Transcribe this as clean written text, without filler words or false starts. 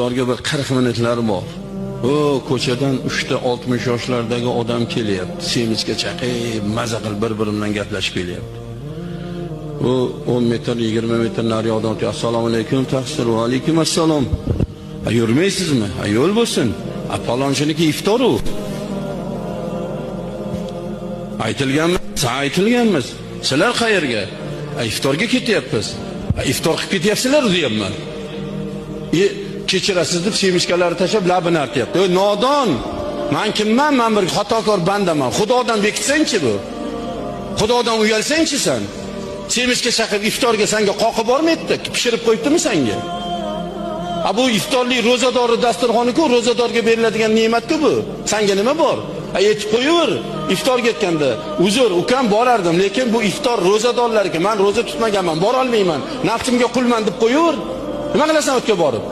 Iftorga bir 40 minutlar bor. O ko'chadan 3 ta 60 yoshlardagi odam kelyapti. Semizga chaqib, maza qilib bir-biri bilan gaplashib kelyapti. U 10 metr, 20 metr nariyoqdan o'tib, assalomu alaykum, taqsir, va alaykum assalom. A yurmaysizmi? A yo'l bo'lsin. A palonchiniki iftor u. Aytilganmi? Aytilganmiz. Sizlar qayerga? A iftorga ketyapmiz. A iftor qilib ketyapsizlar deyapman. Kechirasiz deb semishkalarni tashlab labini artyapti. Ey nodon! Men kimman? Men bir xatokor bandaman. Xudodan bekitsangchi bu. Xudodan uyalsangchi sen. Semishka chaqib iftorga senga qoqi bormaydi, pishirib qo'yibdimi senga? A bu iftorlik ro'zadorni dasturxoni-ku, ro'zadorga beriladigan ne'mat-ku bu. Senga nima bor? A aytib qo'yaver. Iftorga ketganda, uzr, ukam borardim, lekin bu iftor ro'zadorlarga, men ro'za tutmaganman, bora olmayman. Nafsimga qulman deb qo'yaver. Nima qilasan o'tga borib?